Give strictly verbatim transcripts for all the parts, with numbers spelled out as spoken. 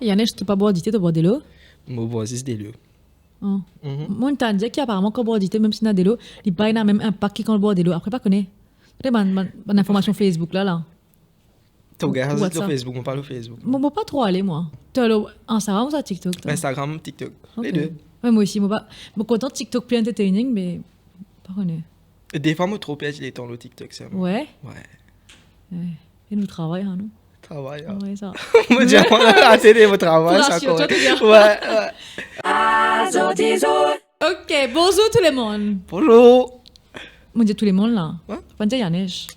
Yanesh, to pa bwar dite, to bwar delo? Mo bwar zis delo. Ah. Mhm. Mo tann dir ki aparaman kan bwar dite, mem si ena delo, li pa ena mem inpak ki kan bwar delo. Apre pa kone. Kote bann, bann, bann informasion Facebook la, la? To gagn WhatsApp. Facebook, mo pa lor Facebook. Mo, mo pa tro ale, mwa. To lor Instagram ouswa TikTok, to? Instagram, TikTok. Ok. Le de. Wi, mo osi, mo pa, mo kontan TikTok pli entertaining, me pa kone. E defwa, mo tro perdi letan lor TikTok, sa. Wi? Wi. Wi. E nou travay, hein, nou? Travay, hein. Travay, sa. Mo dir, mo la tele, mo travay, sa. Pou rasir twa, to dir. Wi, wi. Azordi zour. Ok, bonzour tou lemonn. Bonzour. Mo dir tou lemonn la. Wi? Fode dir Yanesh.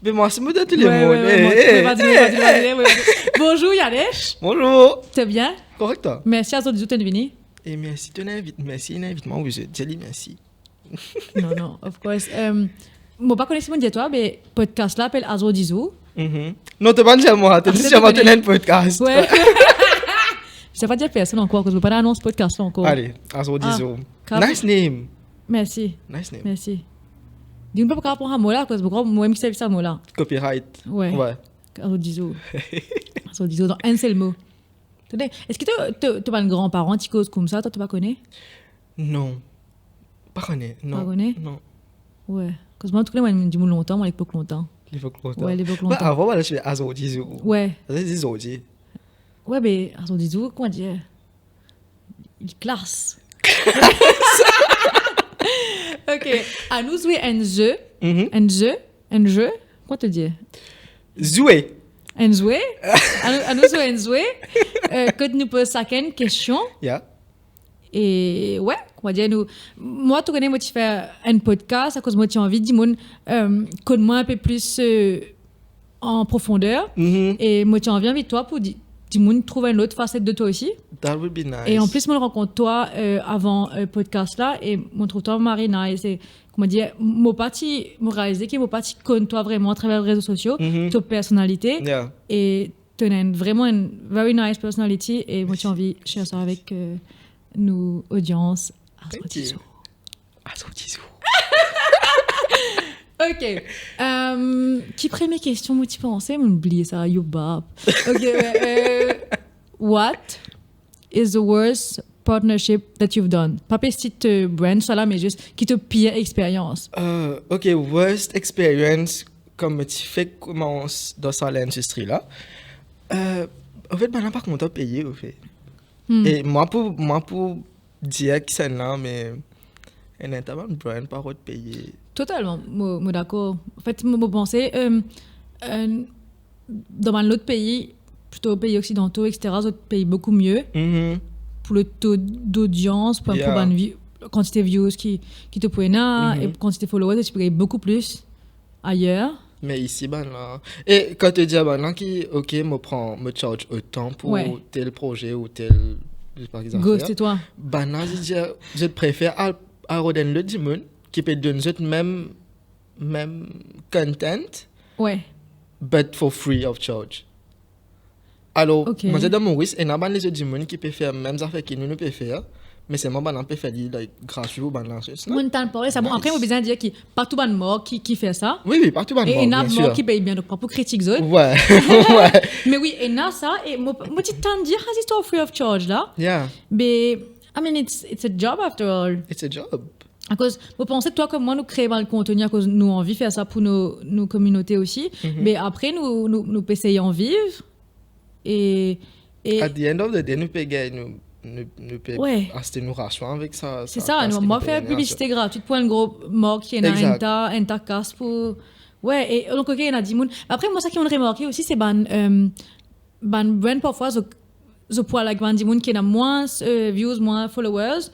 Be mwa si mo dir tou lemonn. Wi, wi, wi, eh, mo, eh, mo pa dir, mo pa dir, mo pa dir, mo pa dir. Bonzour Yanesh. Bonzour. To bien? Korek, twa? Mersi azordi zour to vini. E mersi to invit, mersi inn invit mwa, wi, zot dir li mersi. Non, non, of course. Euh, mo pa kone si mo dir twa, me podcast la apel Azordi zour. Mhm. Non, to pa dir mwa, to... Ah, dir to zis dir mwa to ena enn podcast. Wi. Sa pa dir personn ankor, akoz mo pa anons podcast la ankor. Ale, Azordi zour. Ah, kab-, nice name. Mersi. Nice name. Mersi. Dimoun pa kapav pran sa mo la, akoz mo krwar mo mem ki servi sa mo la. Copyright. Wi. Wi. Azordi zour. Azordi zour, dan enn sel mo. Tande, eski to, to, to bann granparan ti koz koumsa, twa to pa kone? Non. Pa kone, non. Pa kone? Non. Wi. Akoz mwa, an tou ka, mwa, dimoun lontan, mwa, lepok lontan. Lepok lontan. Wi, lepok lontan. Wi, avan, wi, ti pe Azordi zour. Wi. Sa se zordi. Wi, be, Azordi zour, kouma dir? Li klas. Ok, anou zwe enn ze. Mhm. Enn ze. Enn ze. Kouma to dir? Zwe. Enn zwe. Anou, anou zwe enn zwe. Euh, kot nou poz sakenn kestion. Ya. E wi, kouma dir, nou, mwa, to kone, mo ti fer enn podcast akoz mo ti anvi dimoun, euh, konn mwa inpe plis, euh, an profonder. Mhm. E mo ti anvi invit twa pou di-, dimoun trouv enn lot faset de twa osi. That would be nice. E an plis, mo rankontre twa, euh, avan, euh, podcast la, e mo trouv twa mari nice. E, kouma dir, mo pa ti, mo realize ki mo pa ti konn twa vreman atraver rezo sosio, mhm, to personalite. Yeah. E to ena enn, vreman enn very nice personality, e mo ti anvi share sa avek, euh, nou odians. Thank you. Azordi zour. Azordi zour. Ok. Euh, ki premie kestion mo ti panse, mo bliye sa, yo bab. Ok, wi, euh, what is the worst partnership that you've done? Pa pe sit, euh, brand sa la, me zis ki to pir experience. Euh, ok, worst experience, kan mo ti fek koumans dan sa lindistri la. Euh, anfet, bann la pa kontan peye, anfet. Hmm. E mwa pou, mwa pou dir kisannla, me ena enn ta bann brand pa rod peye. Totalman, mo, mo dakor. Anfet, mo, mo panse, euh, euh, dan bann lot pei, plito pei oksidanto, et cetera, zot pey boukou mie, mhm, pou le to dodians, pou, pou, yeah, bann vi-, kantite views ki, ki to pou ena, mhm, e kantite followers, to pou gagn boukou plis ayer. Me isi, bann la, e kan to dir bann la ki, ok, mo pran, mo charge otan pou, ouais, tel proze ou tel, je sais pas ki zafer. Ghost twa. Bann la, zot dir, zot prefer al, al rod enn lot dimoun ki pe donn zot mem, mem content, ouais, but for free of charge. Alor, ok, mo dir dan Moris, ena bann lezot dimoun ki pe fer mem zafer ki nou, nou pe fer, me selman bann la pe fer li, like, gratwi pou bann la, so it's not nice. Mo tann parle sa. Bon, apre, mo bizin dir ki pa tou bann mark ki, ki fer sa. Wi, wi, pa tou bann mark, bien sir. E ena mark ki pey bien, donk pa pou kritik zot. Ouais, ouais. Me wi, ena sa, e mo, mo ti tann dir sa zistwar free of charge la. Yeah. Be, I mean, it's, it's a job after all. It's a job. Akoz, mo panse twa kom mwa, nou kree bann kontni akoz nou anvi fer sa pou nou, nou kominote osi. Mhm. Me apre, nou, nou, nou pe sey an viv. E, e at the end of the day, nou pe gagn, nou, nou, nou pe, ouais, aste nou rasion avek sa, se sa, sa, nou, aste nou pe fer gagn piblisite rasion gratwit pou enn gro mark ki ena, exact, enn ta, enn ta kas pou, ouais, e donk, ok, ena dimoun. Apre, mwa, sa ki mo'nn remarke osi, se bann, euh, bann brand parfwa, zot, zot pou al avek bann dimoun ki ena mwins, euh, views, mwins followers.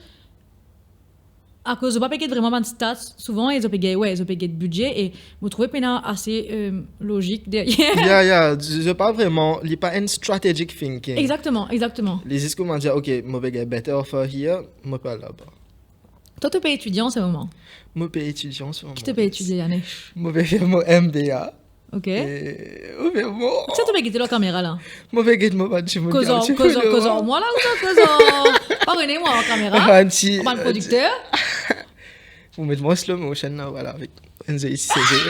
Akoz zot pa pe get vreman bann stats souvan, e zot pe get, ouais, zot pe get bidze, e mo trouve pena ase, euh, lozik deryer. Yeah, yeah, zot pa vreman, li pa enn strategic thinking. Exactement, exactement. Li zis kouma dir, ok, mo pe get better offer here, mo pe al laba. Twa, to pe etidie an se moman? Mo pe etidie an se moman, yes. Ki to pe etidie, Yanesh? Mo pe fer mo M B A. Ok. E, ou pe mo... Ki sa to pe gete lor kamera la? Mo pe get mo bann dimoun ki... Koz ar, koz ar, koz ar mwa la, ou sa koz ar, pa rene mwa lor kamera? Bann ti, bann, euh, prodikter. Ou met mwa slow motion la, vwala, avek enn zoli seve.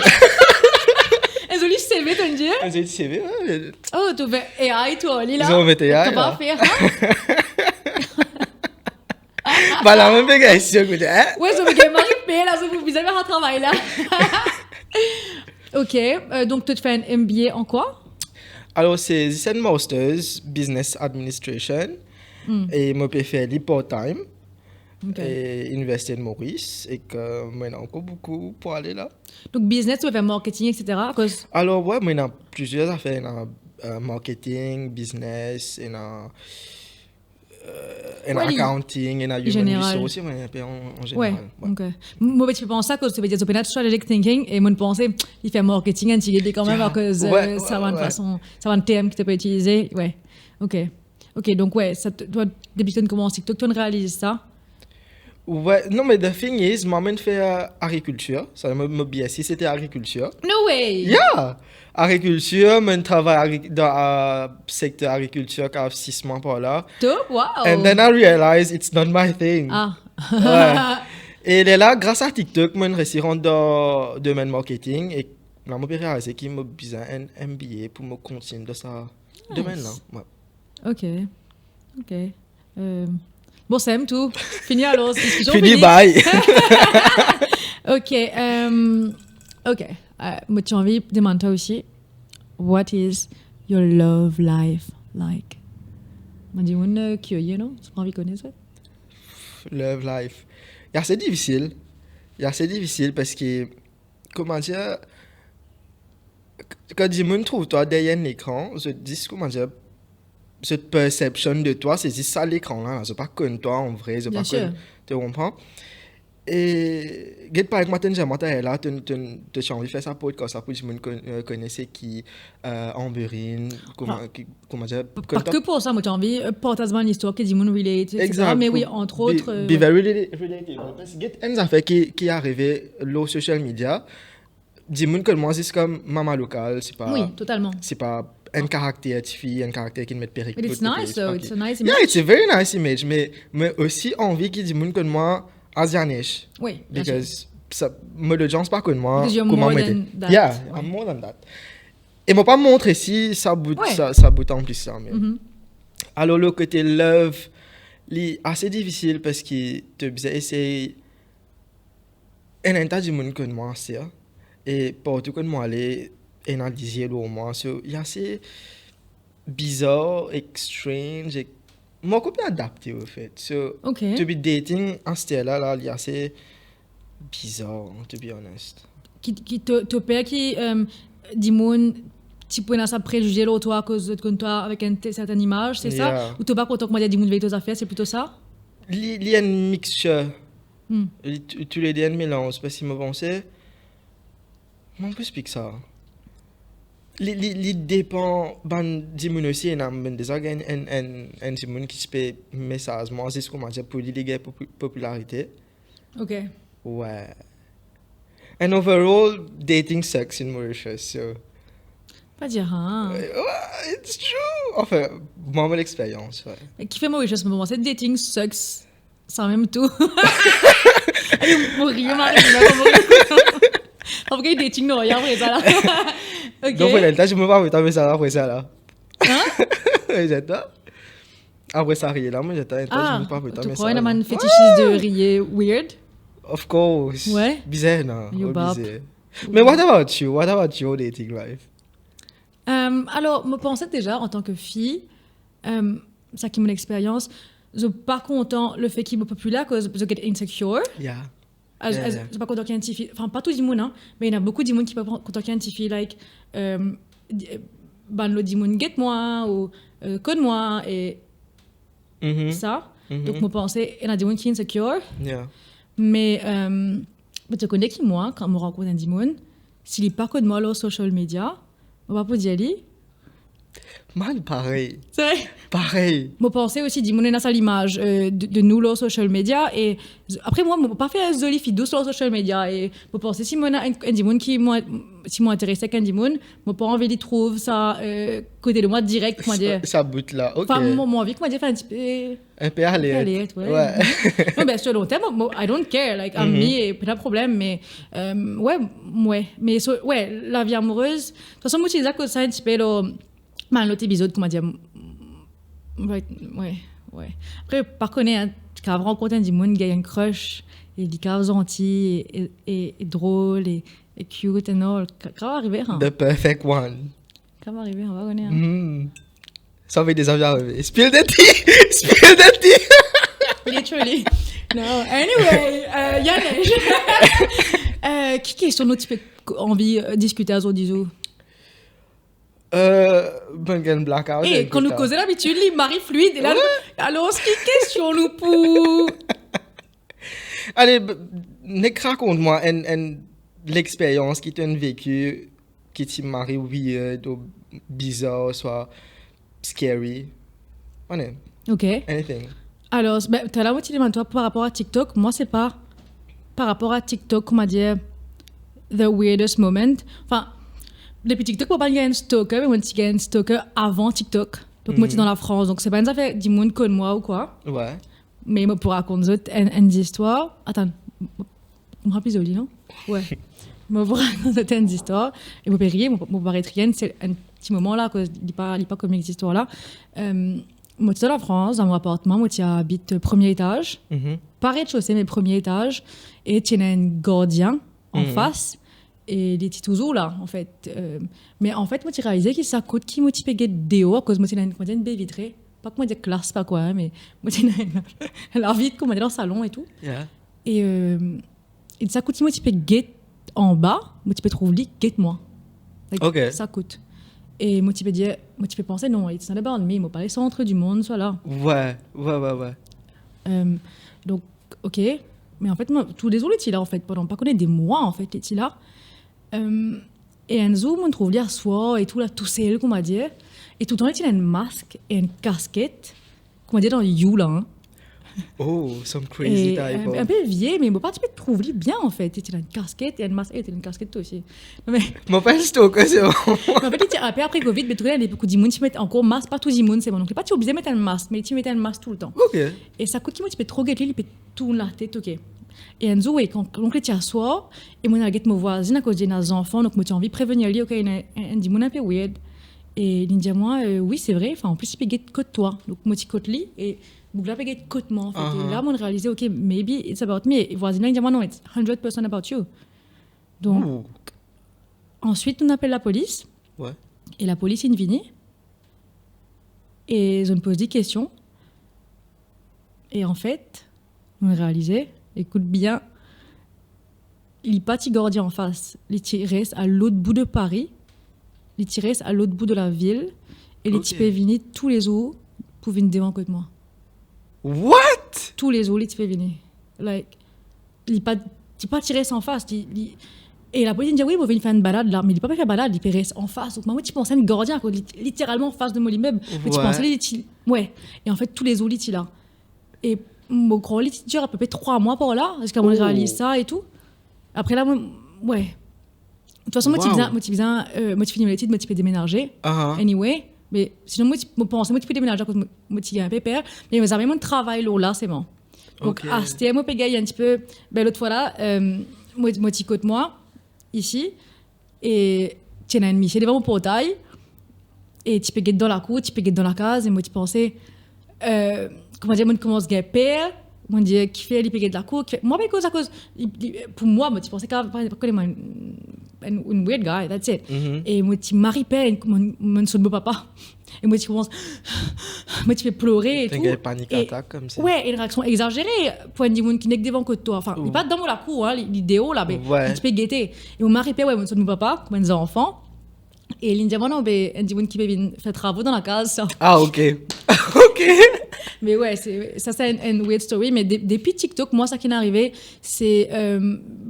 Enn zoli seve. Ki to'nn dir? Zot ti seve, wi. Oh, to fer A I tou, li la. Zot met A I la. Kouma fer, ha? Ba, la mem pe gagn sek, hein? Wi, zot pe gagn mari pe la, zot pou bizin fer sa travay la. Ok, euh, donk to fer enn M B A an kwa? Alor, se zis enn Masters Business Administration. Hmm. E mo pe fer li part-time. Ok. E Université de Maurice, e ki mo ena ankor boukou pou ale la. Donk, business, to pe fer marketing, et cetera, akoz... Alor, wi, mo ena plizier zafer, ena, euh, marketing, business, ena, euh, ena... Wi, accounting, ena human resource, wi, enpe an, an zeneral. Wi, ok. Mo pe ti pe panse sa, akoz to pe dir, to pena strategic thinking, e mo'nn panse, li fer marketing, enn tigit li kanmem, akoz, euh, sa bann fason, sa bann term ki to pe itilize, wi. Ok. Ok, donk, wi, sa, t-, twa, depi ki to'nn koumans TikTok, to'nn realiz sa? Wi, non, me the thing is, mwa, mo'nn fer, euh, agrikiltir. Sa, mo, mo B S C, se te agrikiltir. No way! Yeah! Agrikiltir, mo'nn travay agri-, dan, euh, sekter agrikiltir, ki ena sis mwa par la. Top, wow! And then I realize it's not my thing. Ah. Wi. E lerla, gras a TikTok, mo'nn resi rant dan domenn marketing, e la, mo pe realize ki mo bizin enn M B A pou mo kontign dan sa domenn la. Nice. Wi. Ok. Ok. Euh, bon, sa tou. Fini alor, diskision fini, fini. Bye. Ok, euh, ok. Euh, mo ti anvi demann twa osi, what is your love life like? Mo dimoun, euh, kirie, non? Zot anvi kone sa? Love life. Li ase difisil. Li ase difisil parski, kouma dir, k-, kan dimoun trouv twa deryer enn lekran, zot zis, kouma dir, zot perception de twa, se zis sa lekran la, la. Zot pa konn twa an vre, zot pa konn, to konpran? E get, parey kouma to'nn dir mwa taler la, to'nn, to'nn, to ti anvi fer sa podcast la pou dimoun kon-, euh, kone seki, euh, Amberine, kouma, ki, kouma dir, pa ke pou sa, mo ti anvi, euh, partaz bann istwar ki dimoun relate, et cetera. Exact. Me wi, entre autres, euh, be very rela-, relatable. Parski get enn zafer ki, ki arive lor social media, dimoun konn mwa zis kom mama lokal, se pa, wi, totalman, se pa enn karakter tifi, enn karakter ki met perik. But it's nice, though. It's a nice image. Yeah, it's a very nice image, me, me osi anvi ki dimoun konn mwa as Yanesh. Wi, bien sûr. Because sa, mo lodians pa konn mwa kouma mo ete. Because you're more than that. Yeah, I'm more than that. E mo pa montre si sa bout, sa, sa bout anplis la, me. Alor, le kote love, li ase difisil parski to bizin esey enn, enn ta dimoun konn mwa, sir. E partou kot mo ale, ena lizie lor mwa. So, li ase bizar ek strange, ek mo ankor pe adapte, anfet. So, to be dating aster la, la, li ase bizar, to be honest. Ki, ki to, to per ki, euh, dimoun ti pou ena sa prezize lor twa akoz zot konn twa avek enn te-, sertenn imaz, se sa? Yeah. Ou to pa kontan kouma dir dimoun vey to zafer, se plito sa? Li, li enn mixture. Hmm. Li tou-, toulede enn melanz, parski mo panse, kouma pou explik sa? Li, li, li depan bann dimoun osi, ena, mo'nn deza gagn enn, enn, enn dimoun ki ti pe mesaz mwa zis kouma dir pou li, li gagn popi-, popilarite. Ok. Wi. And overall, dating sucks in Mauritius, so. Pa dir, hein. Euh, wi, it's true. Anfin, mwa, mo lexperyans, wi. Me ki fer Mauritius, mo panse dating sucks sa mem tou. Ayo, mo riye, mo riye, mo riye. Apre dating, non, e apre sa la. Ok. Donk, pou leta, mo pa pou twa, me sa, apre sa la. Hein? Wi, zet la. Apre sa, riye la, mo, zet la, ah, mo pa pou twa, to me krwar sa ena la. Bann fetishes de riye weird? Of course. Wi. Bizar, non? Yo, oblize. Bab. Me what about you? What about your dating life? Euh, alor, mo panse deza, antan ki fi, euh, sa ki mo lexperyans, zot pa kontan le fe ki mo popiler, akoz zot get insecure. Yeah. As, yeah, as, yeah. Zot pa kontan ki enn tifi, anfin, pa tou dimoun, hein, me ena boukou dimoun ki pa kontan ki enn tifi, like, euh, di-, euh, bann lot dimoun get mwa, ou, euh, konn mwa, e sa. Mhm. Donk, mo panse, ena dimoun ki insecure. Yeah. Me, euh, me to kone ki mwa, kan mo rankont enn dimoun, si li pa konn mwa lor social media, mo pa pou dir li, Man, parey. Sere? Parey. Mo panse osi, dimoun ena sa limaz, euh, de, de nou lor social media, e z-, apre mwa, mo pa fer zoli fi dous lor social media, e mo panse si mo ena enn, enn dimoun ki mo, si mo interese ek enn dimoun, mo pa anvi li trouv sa, euh, kote de mwa direk, kouma dir. Sa, sa bout la, ok. Anfin, mo, mo anvi, kouma dir, fer enn tipe Enpe aler. Enpe aler, wi. Wi. Non, be, selon twa, mo, mo, I don't care, like, I'm me, e pena problem, me, euh, wi, wi, me so, wi, lavi amourez, de tout fason, mo ti deza koz sa enn tipe lor, bann lot epizod, kouma dir, m-, m-, right, wi, wi. Apre, pa kone, hein, ti kav rankont enn dimoun, gagn enn crush, e li kav zanti, e, e, e drol, e, e cute and all, ka-, kav arive, hein. The perfect one. Kav arive, on va revenir. Hmm. Sa ve deza arive. Spill the tea! Spill the tea! Literally. No. Anyway, euh, Yanej. Euh, ki kestion nou ti pe anvi, euh, diskite azordi zour? Euh, bann gagn blackout. Eh, kan nou koze labitid, li mari fluid. E la, wi, nou, alor, ki kestion nou pou... Ale, b-, nek rakont mwa enn, enn lexperyans ki to'nn veki ki ti mari weird ou bizar, swa scary. Ane. Ok. Anything. Alor, be, taler mo ti demann twa par rapor a TikTok. Mwa, se pa par rapor a TikTok, kouma dir, the weirdest moment. Anfin, depi TikTok, mo pa gagn stalker, me mo ti gagn stalker avan TikTok. Donk, mo ti dan Lafrans. Donk, se pa enn zafer dimoun konn mwa ou kwa. Wi. Me mo pou rakont zot enn, enn zistwar. Atann, mo, mo pli zoli, non? Wi. Mo pou rakont zot enn zistwar. E mo pe riye, mo, mo paret riye, se enn ti moman la, akoz li pa, li pa komik zistwar la. Euh, mo ti dan Lafrans, dan mo apartman, mo ti abit, euh, premie etaz. Mhm. Pa rezsose, me premie etaz. E ti ena enn gardien anfas. E li ti touzour la, anfet. Euh, me anfet, mo ti realize ki sa kout ki mo ti pe get deor, akoz mo ti ena enn, kouma dir, enn be vitre. Pa kouma dir klas, pa kwa, hein, me mo ti ena enn lavit, kouma dir, dan salon e tou. Yeah. E, euh, e sa kout ki mo ti pe get anba, mo ti pe trouv li get mwa. Like, ok. Sa kout. E mo ti pe dir, mo ti pe panse, non, it's not about me, mo pa les antre dimoun, swa la. Wi, wi, wi, wi. Euh, donk, ok. Me anfet, mo, toulezour li ti la, anfet, pandan pa kone de mwa, anfet, li ti la. Euh, e enn zour, mo trouv li aswar e tou la, tousel, kouma dir. E toultan, li ti ena enn mask e enn kasket, kouma dir, dan You la, hein. Oh, some crazy type of... E, euh, enn pe vie, me mo pa ti pe trouv li bien, anfet. Li ti ena enn kasket e enn mask, e li ti ena enn kasket osi. Non, me... Mo pa enn stalker, se bon. Me anfet, li ti, apre, apre covid, me tou la, lepok dimoun ti met ankor mask, pa tou dimoun, se bon. Donk, li pa ti oblize met enn mask, me li ti met enn mask toultan. Ok. E sa kout ki mo ti pe tro get li, li pe tourn latet, ok. E enn zour, wi, kan, kan li ti aswar, e mo al get mo vwazinn akoz li ena zanfan, donk mo ti anvi prevenir li, ok, ena enn, enn dimoun enn pe weird. E li dir mwa, euh, wi, se vre, anfin, anplis, li pe get kot twa. Donk mo ti kot li, e boug la pe get kot mwa, anfet. E la, mo realize, ok, maybe it's about me. E vwazinn la, li dir mwa, non, it's hundred percent about you. Donk, answit, nou apel lapolis. Wi. E lapolis inn vini. E zot inn poz li kestion. E anfet, nou realize, ekout bien, li pa ti gardien anfas, li ti res a lot bout de Paris, li ti res a lot bout de lavil, e li ti pe vini toulezour pou vinn devan kot mwa. What? Toulezour, li ti pe vini. Like, li pa, li pa ti res anfas, li, li, e lapolis inn dir, wi, mo vinn fer enn balad la, me li pa pe fer balad, li pe res anfas. Donk, mwa, mo ti panse enn gardien, kwa, li, literalman anfas de mo limeb. Mo ti panse li ti, wi. E anfet, toulezour, li ti la. E mo krwar li ti dir apepre trwa mwa par la, ziska mo realiz sa e tou. Apre la, mo, wi. De tout fason, mo ti bizin, mo ti bizin, euh, mo ti fini mo letid, mo ti pe demenaze. Anyway, me sinon, mo ti, mo panse mo ti pe demenaze akoz mo, mo ti gagn enn pe per, me mo zame mo travay lor la, se bon. Donk, aster mo pe gagn enn tipe, be, lot fwa la, euh, mo, mo ti kot mwa, isi, e ti ena enn misie devan mo portay, e ti pe get dan lakour, ti pe get dan lakaz, e mo ti panse, euh, kouma dir, mo ti koumans gagn per, mo dir, kifer li pe get lakour, kifer, mo pa pe koz akoz, li, li, pou mwa, mo ti panse ki, pa, pa kone mwa, enn, enn weird guy, that's it. E mo ti mari per, e mo, mo sot mo papa. E mo ti koumans, mo ti pe plore e tou. Ti gagn panik atak koumsa. Wi, enn reaksion egzazere pou enn dimoun ki nek devan kot twa. Anfin, li pa dan mo lakour, hein, li, li deor la, me li ti pe gete. E mo mari per, wi, mo sot mo papa, kouma enn zanfan. E li dir mwa, non, be, enn dimoun ki pe vinn fer travo dan lakaz, sa. Ah, ok. Ok. Me wi, se, sa, se enn, enn weird story, me de-, depi TikTok, mwa, sa ki inn arive, se, euh,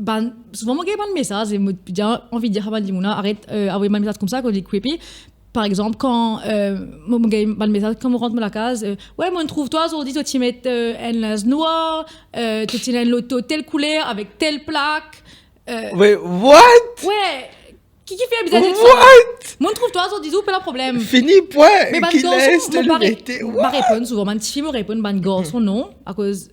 bann, souvan, mo gagn bann mesaz, e mo dir, anvi dir sa bann dimoun la, aret, euh, avoy bann mesaz koumsa, akoz li creepy. par exanp, kan, euh, mo, mo gagn bann mesaz kan mo rant mo lakaz, euh, "Ouais, mo'nn trouv twa zordi, to ti met, euh, enn linz nwar, euh, to ti ena enn loto tel kouler avek tel plak." Euh, Wait, what? Ouais, ki, ki fer bizin dir sa? What? "Mo'nn trouv twa zordi, ou pena problem." Fini pwin. Me bann Ki garson, linz to mo pa re-, mete? mo pa reponn souvan. Bann tifi, mo reponn, bann garson, non. Akoz,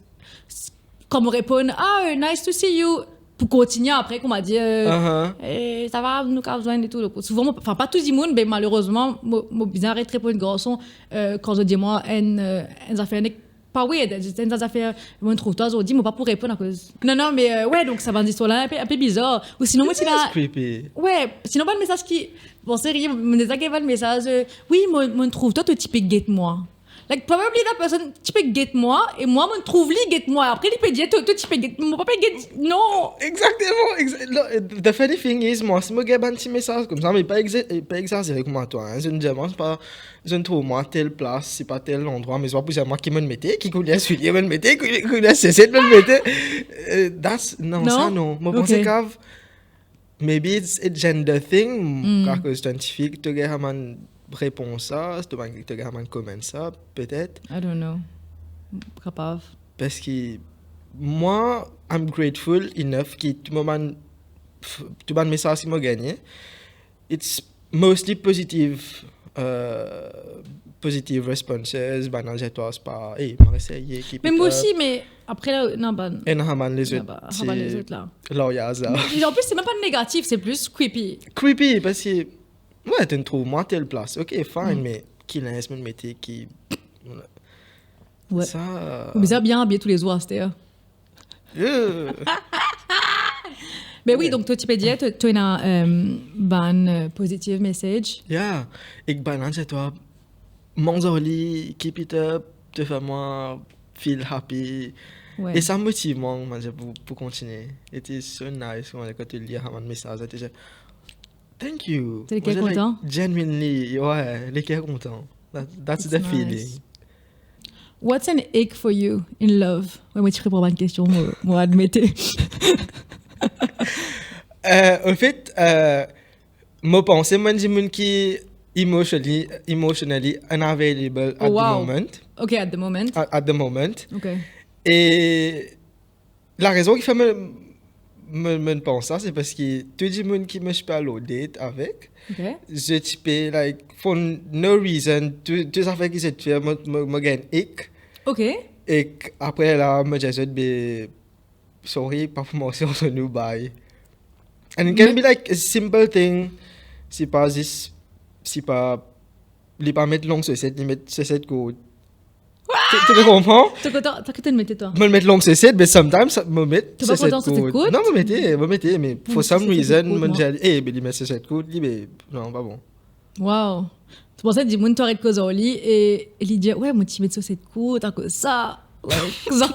s-, kan mo reponn, "Ah, euh, nice to see you," pou kontigne apre, koumadir, euh, Uh-huh. "Eh, sa va, nou kav zwenn e tou." Donk, souvan, mo, anfin, pa tou dimoun, me malerezman, mo, mo bizin aret reponn garson, euh, kan zot dir mwa enn, euh, enn zafer nek pa weird, enn zafer, "Mo'nn trouv twa zordi", mo pa pou reponn akoz. Non, non, me, euh, ouais, donk sa bann zistwar la, inpe, inpe bizar. Ou sinon, mo ti ena Creepy. Ouais, sinon bann mesaz ki, bon, serye, mo deza gagn bann mesaz, euh, "Oui, mo, mo'nn trouv twa, to ti pe get mwa." Like, probably that person ti pe get mwa, e mwa, mo'nn trouv li get mwa. Apre, li pe dir, "To, to ti pe get, mo pa pe get, non." Exactement. Exa-, no, the funny thing is, mwa, si mo gagn bann ti mesaz koumsa, me pa exa-, pa exazere kouma twa, hein. Zot dir mwa, se pa, zot trouv mwa tel plas, se pa tel landrwa, me zot pa pou dir mwa ki mo'nn mete, ki kouler soulie mo'nn mete, ki kouler seset mo'nn mete. Euh, that's, non, Non? Sa non. Mo panse Ok. kav, maybe it's a gender thing, Mm. akoz to enn tifi, to gagn sa bann repons la, to gagn, to gagn sa bann comment la, petet. I don't know. Kapav. Parski mwa, I'm grateful enough ki tou mo bann, tou bann mesaz ki mo gagne, it's mostly positive, euh, positive responses, bann dir twa, se pa, "Hey, mo eseye, keep Me it mwa up." Osi, me apre la, non, bann, E non, sa bann lezot, non, bann, sa bann lezot la. Lawyers la. E an plis, se mem pa negatif, se plis creepy. Creepy, parski, ouais, to trouv mwa tel plas, ok, fine, Mm. me ki linz mo'nn mete, ki... Ouais. Sa... Ou bizin bien abiye toulezour aster. Euh. Me oui, donk to ti pe dir, to, to ena, euh, bann, euh, positive message. Yeah, ek bann dir twa, "Mon zoli, keep it up, to fer mwa feel happy." Ouais. E sa motiv mwa, mo dir, pou, pou kontigne. It is so nice, kan, kan to lir sa bann mesaz la, to dir, "Thank you." T'as le cœur Mo dir, like, content? Genuinely, ouais, le cœur content. That, that's It's the nice. feeling. What's an ick for you in love? Ouais, mo ti pe pran bann kestion, mo, mo admete. Euh, anfet, euh, mo panse mo enn dimoun ki emotionally, emotionally unavailable at Oh, wow. the moment. Ok, at the moment. At, at the moment. Ok. E larezon ki fer mo, mo, mo pans sa, se parski tou dimoun ki mo ti pe al date avek, Ok. zot ti pe, like, for no reason, tou, tou zafer ki zot fer, mo, mo, mo gagn ick. Ok. Ek apre la, mo dir zot, be, sorry, pa pou marse ant nou, bye. And it can Me- be like a simple thing. Se pa zis, se pa, li pa met long soset, li met soset kourt. Tu, tu peux comprendre? To kontan, to kontan mete twa? Mo met long soset, be sometimes mo met To pa soset kontan soset kourt. Kourt? Non, mo mete, mo mete, me for Hmm, some soset reason, kourt, mo non. dir, eh, be li met soset kourt, li, be, non, pa bon. Wow. To panse dimoun to aret koz ar li e li dir, "Ouais, mo ti met soset kourt akoz sa." Like, sa.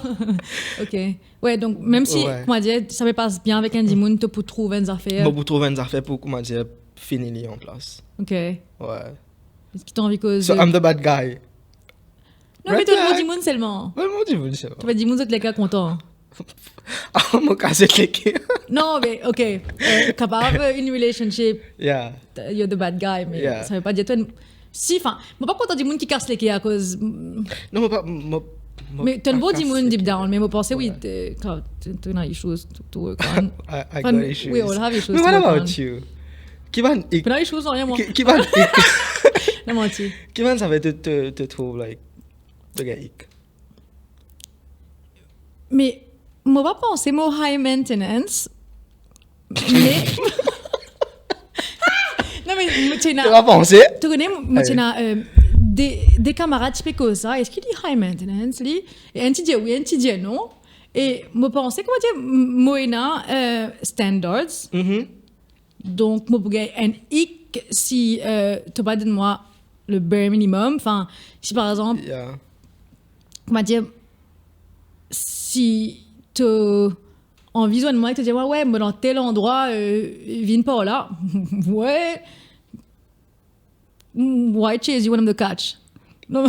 Ok. Ouais, donk, mem si, Ouais. kouma dir, sa pe pas bien avek enn dimoun, to pou trouv enn zafer. Mo pou trouv enn zafer pou, kouma dir, fini li an plas. Ok. Ouais. Eski to anvi koz? So, I'm the bad guy. Non, me Red to enn bon flag. Dimoun selman. Ouais, mo dimoun selman. To enn dimoun zot leker kontan. Ah, mo kas leker. Non, me, ok. Euh, kapav, euh, enn relationship, Yeah. t-, you're the bad guy, me Yeah. sa ve pa dir to enn, si, anfin, mo pa kontan dimoun ki kas leker akoz, mm, Non, mo pa, mo, mo me to enn pa bon kas dimoun leker. Deep down, me mo panse, oui, Ouais. to, to, to ena issues to, to work on. I, I Anfin, got issues. We all have issues Me to what work about on. You? Ki bann ick? To ena issues, non, mwa. Ki, ki bann ick? Non, manti. Ki bann zafer to, to, to trouv, like, to gagn ick? Me mo pa panse mo high maintenance. Me non, me mo ti ena, To pa panse? to kone, mo ti ena, euh, de, de kamarad ti pe koz sa, eski li high maintenance, li? E enn ti dir oui, enn ti dir non. E mo panse, kouma dir, m-, mo ena, euh, standards. Mhm. Donk, mo pou gagn enn ick si, euh, to pa donn mwa le bare minimum. Anfin, si par exanp, Yeah. kouma dir, si to anvi zwenn mwa, to dir mwa, "Ouais, mo dan tel landrwa, euh, vinn par la." Ouais. Mm, why chase you when I'm the catch? Non,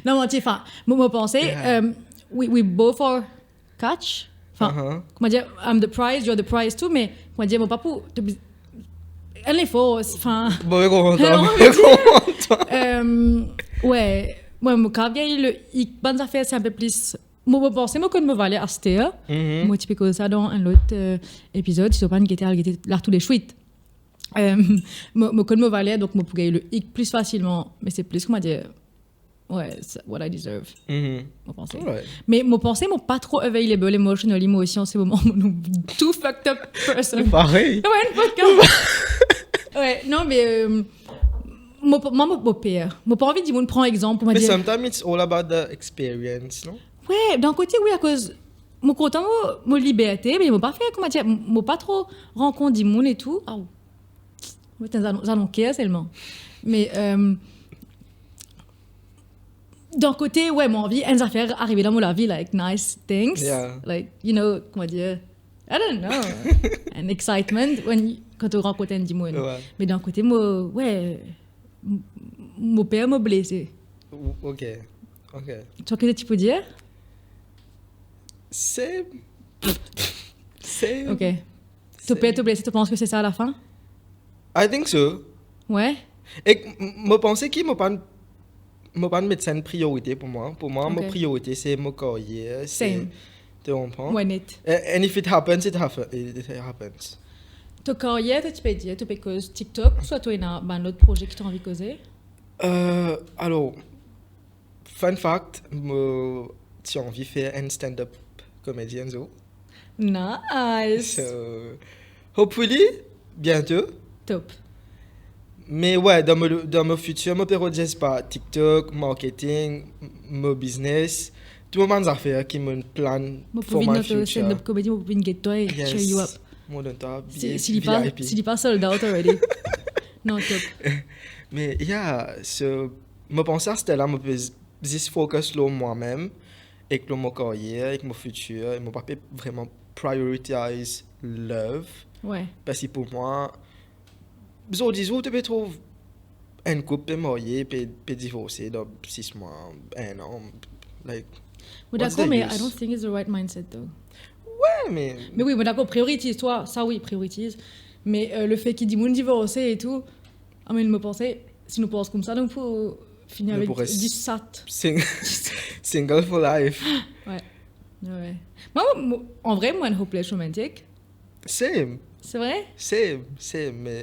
non, manti, anfin, mo, mo panse, Yeah. euh, we, we both are catch. Anfin, Uh-huh. kouma dir, I'm the prize, you're the prize too, me, kouma dir, mo pa pou, to be, Enn lefor, anfin. Bon, me konpran, Non, me mais- konpran. Euh, ouais, ouais, mo kav gagn le ick, bann zafer, se inpe plis. Mo, mo panse mo konn mo valer aster. Mhm. Mo ti pe koz sa dan enn lot euh, epizod, si to pa'nn gete, al gete la tou de swit. Euh, mo, mo konn mo valer, donk mo pou gagn le ick plis fasilman, me se plis, kouma dir, ouais, c'est what I deserve, Mhm. mo panse. Alright. Me mo panse mo pa tro available emotionally, mo osi an se moman, mo nou tou fucked up person. Parey. Ouais, enn podcast. Ouais, non, me euh, mo, mwa, mo, mo per. Mo pa anvi dimoun pran exanp pou mo But dir, sometimes it's all about the experience, non? ouais, dan kote, wi, akoz mo kontan mo, mo liberte, me mo pa fer, kouma dir, mo pa tro rankont dimoun e tou. Aw. Mo ti zan, zan ker selman. Me euh, dan kote, ouais, mo anvi enn zafer arive dan mo lavi, like, nice things. Yeah. Like, you know, kouma dir, I don't know. An excitement when, kan to rankont enn dimoun. Ouais. Me dan kote, mo, ouais, m- mo per mo blese. Ou- Ok, ok. Tu vois ce que tu peux dire? C'est... C'est... Ok. To per to blese, to panse ke se sa lafin? I think so. Ouais. E m- mo panse ki mo pa'nn, mo pa'nn met sa enn priorite pou mwa. Pou mwa, mo Ok. priorite se mo karyer. Se, Same. to konpran? Ouais, net. A- And if it happens, it, happen, it, it happens. To karyer, to ti pe dir, to pe koz TikTok, swa to ena bann lot proze ki to anvi koze? Euh, alors, fun fact, mo ti anvi fer enn stand-up comedy enn zour. Nice. So, hopefully, bientôt. Top. Me ouais, dan mo, dan mo fitir, mo pe rod zis par TikTok, marketing, m- mo business, tou mo bann zafer ki mo plan Mo for pou vinn my dan to future. Stand-up comedy, mo pou vinn get twa e cheer you up. Mo donn twa Si, V- si li pa, V I P. Si li pa sold out already. Non, top. Me yeah, so, mo panse aster la, mo pe z- zis focus lor mwa mem, ek lor mo karyer, ek mo fitir, e mo pa pe vreman prioritize love. Ouais. Parski pou mwa, zordi zour, to pe trouv enn koup pe marye, pe, pe divorse dan sis mwa, enn an, like, Mo what's dakor, the me use? I don't think it's the right mindset though. Ouais, me... Me wi, mo dakor, prioritize twa, sa wi, prioritize. Me euh, lefet ki dimoun divorse e tou, I mean, mo panse, si nou pans koumsa, nou pou fini Nou avek pou res- dis sat. Sing- single for life. Ouais. Ouais. Mwa, mo, an vre, mo enn hopeless romantic. Same, Se vre? Same, same, me...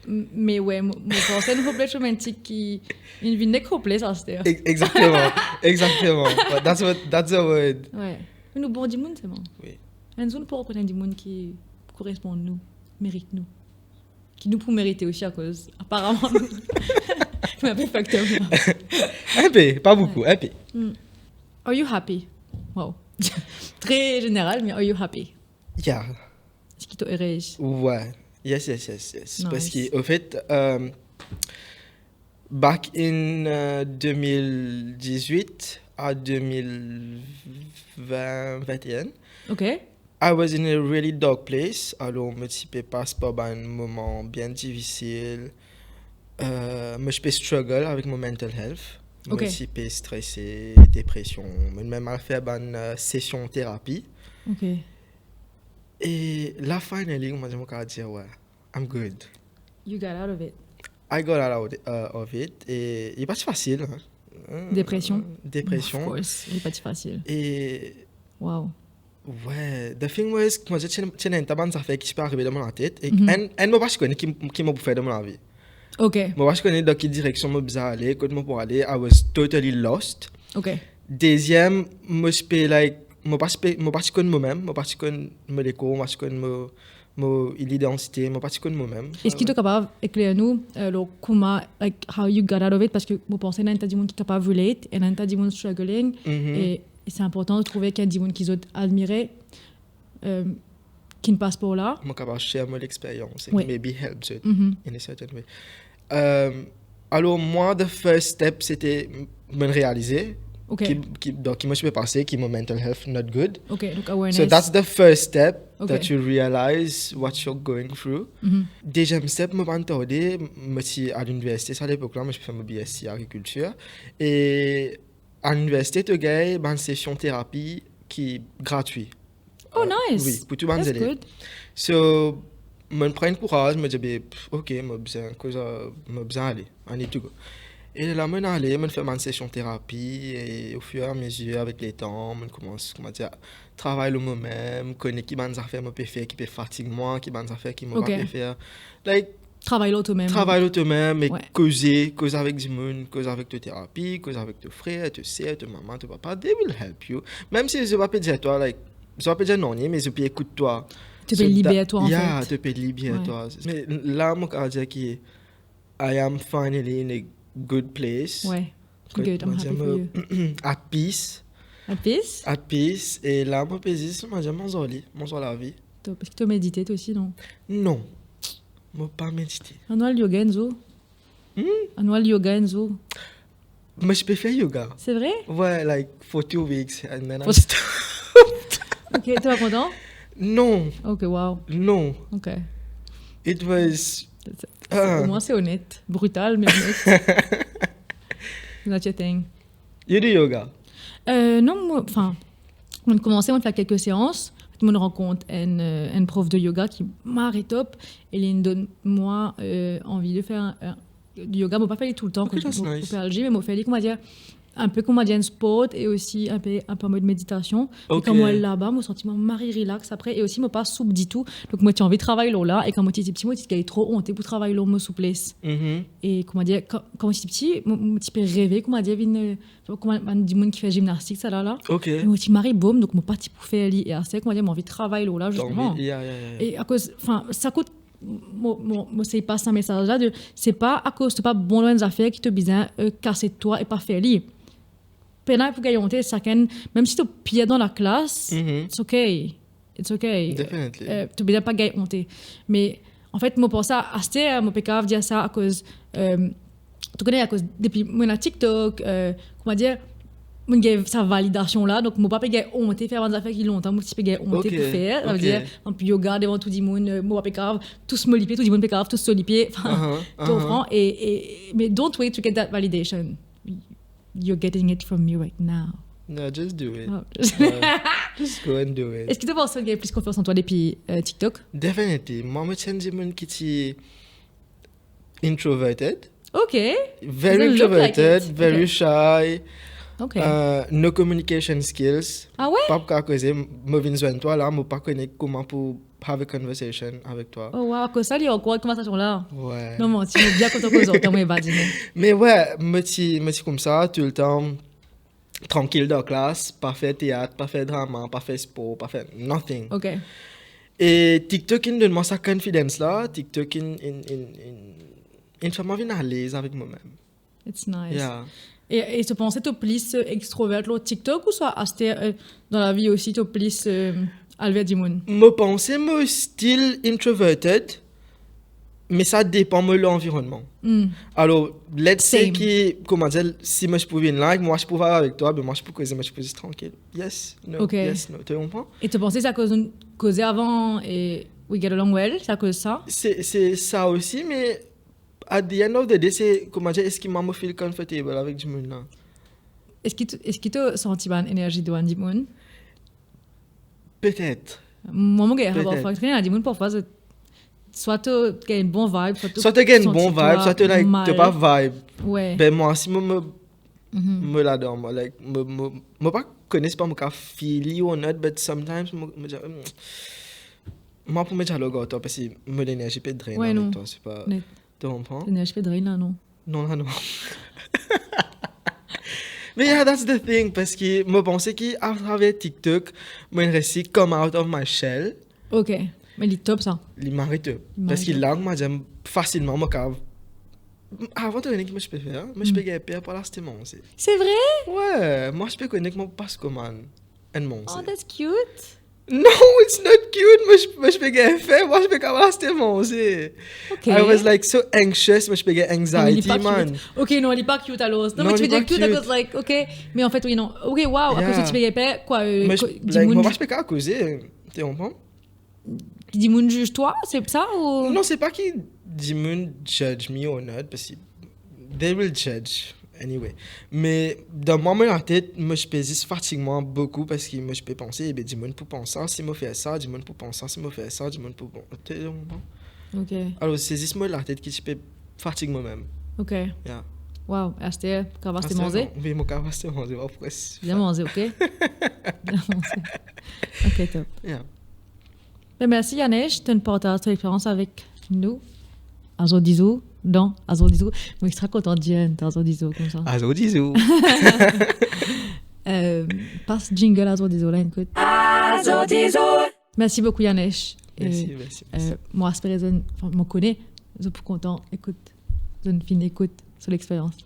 M- Me ouais, mo, mo panse enn hopeless romantic ki, inn vinn nek hopeless aster. Ex- Exactement, exactement. But that's what, that's the word. Ouais. Me nou bon dimoun selman. Wi. Enn zour nou pou rankontre enn dimoun ki koresponn nou, merit nou. Ki nou pou merite osi akoz aparaman nou, nou inpe fucked up. Inpe, pa boukou, inpe. Are you happy? Wow. Tre zeneral, me are you happy? Yeah. Eski to erez? Ouais. Yes, yes, yes, yes. Nice. Parski, anfet, euh, back in euh, deux mille dix-huit à deux mille vingt, vingt et un, Ok. I was in a really dark place. Alor, mo ti pe pas par bann moman bien difisil. Euh, mo ti pe struggle avek mo mental health. Mo Ok. ti pe strese, depresion. Mo mem al fer bann euh, sesion terapi. Ok. E la, finally, mo dir, mo kav dir, ouais, I'm good. You got out of it. I got out of it, uh, of it. E li pa ti fasil, hein. Depresion. Depresion. Of course, li pa ti fasil. E Wow. ouais, the thing was, mo ti ena, ti ena enn ta bann zafer ki ti pe arive dan mo latet. E Mhm. enn, enn mo pa ti kone ki, ki mo pou fer dan mo lavi. Ok. Mo pa ti kone dan ki direksion mo bizin ale, kot mo pou ale. I was totally lost. Ok. Deziem, mo ti pe, like, mo pa ti pe, mo pa ti konn mo mem, mo pa ti konn mo lekor, mo pa ti konn mo, mo lidantite, mo pa ti konn mo mem. Eski to kapav ekler nou euh, lor kouma, like, how you got out of it? Parski mo panse ena enn ta dimoun ki kapav relate, ena enn ta dimoun struggling, Mhm. e, e se inportan de trouve ki enn dimoun ki zot admire, euh, ki'nn pas par la. Mo kapav share mo lexperyans, Wi. maybe help zot Mhm. in a certain way. Euh, alor, mwa, the first step, sete m- mo'nn realize Ok. ki, ki, dan ki mo ti pe pase, ki mo mental health not good. Ok, donc awareness. So that's the first step Ok. that you realize what you're going through. Mhm. Deziem step, mo pa'nn tarde, mo ti al liniversite, sa lepok la, mo ti pe fer mo B S C agrikiltir. E al liniversite, to gagn bann sesion terapi ki gratwi. Oh, Euh, nice. Wi, pou tou bann That's zelev. Good. So, Mo'nn pran enn kouraz, mo dir, be, pff, ok, mo bizin koz, mo bizin ale, I need to go. E la mo'nn ale, mo'nn fer bann sesion terapi, e ofir e amezir, avek letan, mo'nn koumans, koumadir, travay lor momem, kone ki bann zafer mo pe fer ki pe fatig mwa, ki bann zafer ki mo pa pe fer. Like, travay lor tomem. Travay lor tomem, e koze, koz avek dimoun, koz avek to terapi, koz avek to frer, to ser, to mama, to papa, they will help you. Mem si zot pa pe dir twa, like, zot pa pe dir nanye, me zot pe ekout twa. To pe liber twa, anfet. Yeah, to pe liber twa. Me la, mo kav dir ki I am finally in a good place. Good, I'm happy for you. At peace. At peace? At peace. E la, mo pe zis, mo dir, mo anzor li, mo anzor lavi. To, eski to medite, twa osi, non? Non. Mo pa medite. Ann al yoga enn zour. Hmm? Ann al yoga enn zour. Mo ti pe fer yoga. C'est vrai? Ouais, like, for two weeks, and then I stopped. Ok, to pa kontan? Non. Ok, wow. Non. Ok. It was, omwin se onet. Brital, me onet. Not your thing. You do yoga? Euh, non, mo, anfin, mo'nn koumanse, mo'nn fer kelke seans, mo'nn rankont enn, euh, enn prof de yoga ki mari top, e li'nn donn mwa, euh, anvi de fer, euh, yoga. Mo pa fer li toultan, ok, that's nice. Mo pe al gym, me mo fer li, koumadir, enn pe, koumadir, enn sport, e osi enn pe, enn pe an mod meditasion. E kan mo al laba, mo santi mwa mari relax apre, e osi mo pa soup ditou. Donk mo ti anvi travay lor la, e kan mo ti pti, mo ti gagn tro onte pou travay lor mo souplesse. E koumadir, kan, kan mo ti pti, mo, mo ti pe reve, koumadir, vinn, euh, kouma bann dimoun ki fer zimnastik, sa la la. Ok. Me mo ti mari bom, donk mo pa ti pou fer li. E aster, koumadir, mo anvi travay lor la, zisteman. Yeah, yeah, yeah. E akoz, anfin, sa kout, mo, mo, mo sey pas sa mesaz la de, se pa akoz to pa bon dan enn zafer ki to bizin, euh, kas twa e pa fer li. Pena pou gagn onte, sakenn, mem si to pir dan laklas, it's ok. It's ok. Definitely. Euh, to bizin pa gagn onte. Me, anfet, mo panse aster, mo pe kav dir sa akoz, euh, to kone, akoz depi mo ena TikTok, euh, koumadir, mo gagn sa validasion la, donk mo pa pe gagn onte fer bann zafer ki lontan mo ti pe gagn onte pou fer. Savedir, ann yoga devan tou dimoun, euh, mo pa pe kav tous mo lipie, tou dimoun pe kav tous so lipie. Anfin, to konpran? E, e, me don't wait to get that validation. You're getting it from me right now. No, just do it. Oh. Ouais. Just go and do it. Eski to panse to gagn plis konfians an twa depi, euh, TikTok? Definitely. Mwa, mo ti enn dimoun ki ti introverted. Ok. Very introverted, very shy. Ok. Euh, no communication skills. Ah ouais? Pa pou kav koze, mo vinn zwenn twa la, mo pa kone kouma pou have a conversation avek twa. Oh wow, akoz sa li ankor konversasion la. Ouais. Non, manti, mo bien kontan koz ar twa, mo eva dime. Me ouais, mo ti, mo ti koumsa, toultan trankil dan klas, pa fer teat, pa fer drama, pa fer spor, pa fer nothing. Ok. E TikTok inn donn mwa sa confidence la, TikTok inn, inn, inn, inn, inn fer mwa vinn alez avek momem. It's nice. Yeah. E, e to panse to plis, euh, extrovert lor TikTok ouswa aster, euh, dan lavi osi to plis, euh, al ver dimoun? Mo panse mo still introverted, me sa depan mo lanvironnman. Alor, let's say ki, koumadir, si mo ti pou vinn la, ek mwa ti pou vibe avek twa, be mwa ti pou koze, mo ti pou zis trankil. Yes, no, yes, no, to konpran? E to panse se akoz nou koze avan e we get along well, se akoz sa? Se, se sa osi, me at the end of the day, se, koumadir, eski mwa mo feel comfortable avek dimoun la? Eski to, eski to santi bann enerzi de bann dimoun? Petet. Mwa, mo gagn sa parfwa. Petet. Ena dimoun parfwa, se, swa to gagn bon vibe, swa to santi twa mal. Swa to gagn bon vibe, swa to, like, to pa vibe. Ouais. Ben, mwa, si mo, mo, mo ladan, mo, like, mo, mo, mo pa kone si pa mo kav feel li or not, but sometimes mo, mo dir, hmm, mwa pou met dialog ar twa, paski mo lenerzi pe drain avek twa, se pa, to konpran? Ouais, non. Lenerzi pe drain la, non? Non, la, non. Me yeah, that's the thing, paski mo panse ki atraver TikTok, mo inn resi come out of my shell. Ok, me li top sa. Li mari top. Li mari top. Paski la, mo dir fasilman, mo kav, avan to kone ki mo ti pe fer, mo ti pe gagn per pou al aste manze. Se vre? Ouais, mo ti pe kone ki mo pas komann enn manze. Oh, that's cute. No, it's not cute. Mo ti, mo ti pe gagn fim, mo ti pe kav al aste manze. Ok. I was, like, so anxious, mo ti pe gagn anxiety, man. Non, li pa cute. Ok, non, li pa cute alor. Non, li pa cute. Non, mo ti pe dir cute, I was like, ok. Me anfet, wi, non. Ok, wow, akoz to ti pe gagn per, kwa, euh, mo ti, ko-, like, dimoun mo pa ti pe kav koze, to konpran? Dimoun ziz twa, se sa ou? Non, se pa ki dimoun judge me or not, paski they will judge anyway. Me dan mwa, mo latet, mo ti pe zis fatig mwa boukou, paski mo ti pe panse, ebe, dimoun pou pans sa si mo fer sa, dimoun pou pans sa si mo fer sa, dimoun pou, bon, to konpran? Ok. Alor, se zis mo latet ki ti pe fatig mwa mem. Ok. Yeah. Wow, aster, kapav aste manze? Non. Wi, mo kapav aste manze, mo pres. Bien manze, ok? Bien manze. Ok, top. Yeah. Ben, mersi Yanesh, to partaz to lexperyans avek nou. Azordi zour, dan Azordi zour. Mo extra kontan dir Azordi zour koumsa. Azordi zour. Euh, pas jingle Azordi zour la, ekout. Azordi zour. Mersi boukou Yanesh. Mersi, Euh, mersi. euh, mo espere zot, anfin, mo kone zot pou kontan ekout, zot finn ekout so lexperyans.